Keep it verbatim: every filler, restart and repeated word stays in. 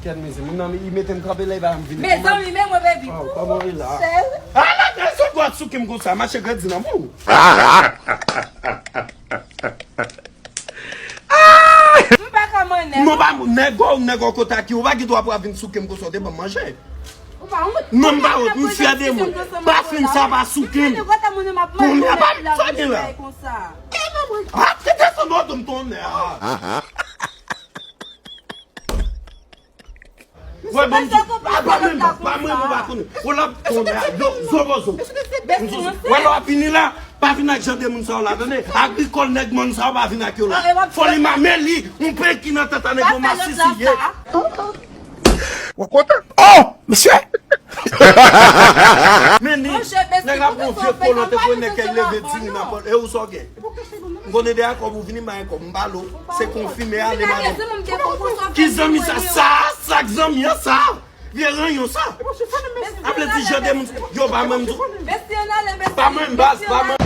Kèt mezi, moun nan, li mete m kanpe la, li ba m vini. Mezanmi, men mwen, baby. Oh, kòman li la? Sèl. Ala, kè sou dwa souke m konsa, mache grandi nan mou. M pa ka mannè. Non, pa nèg ou, nèg ou kote ki ou pa gen dwa pou vin souke m konsa, ou te ban m manje. Ou pa wont? Non, m pa wont, m fyè de mwen. Pa fè m sa, pa souke m. Kounye a pa m sa gen la. Pa te desann oto m tonnè a. Wè, ban m di, a, pa menm, pa menm, ou pa konnen. Ou la, tonnè a, yo, zo, zo. Wè, lè w ap vini la, pa vin ak jan de moun sa yo la, tande? Agrikòl, nèg mòn sa yo, pa vin ak yo la. Fò li ma, men li, yon pèk ki nan tèt a nèg yo masisi ye. Ou kontan? Oh, mesye! Men li, nèg la pran vye kolon, te voye nèg kèk leve diri nan pòt. E ou sa w gen? M konnen de a kòb ou vini, m pa gen kòb, m ba l ou. Se konfime ale, madanm. Ki zanmi sa? Sa, sa k zanmi an sa? Vye ranyon sa. Ap vle di jan de moun, yo pa menm tou. Pa menm baz, pa menm.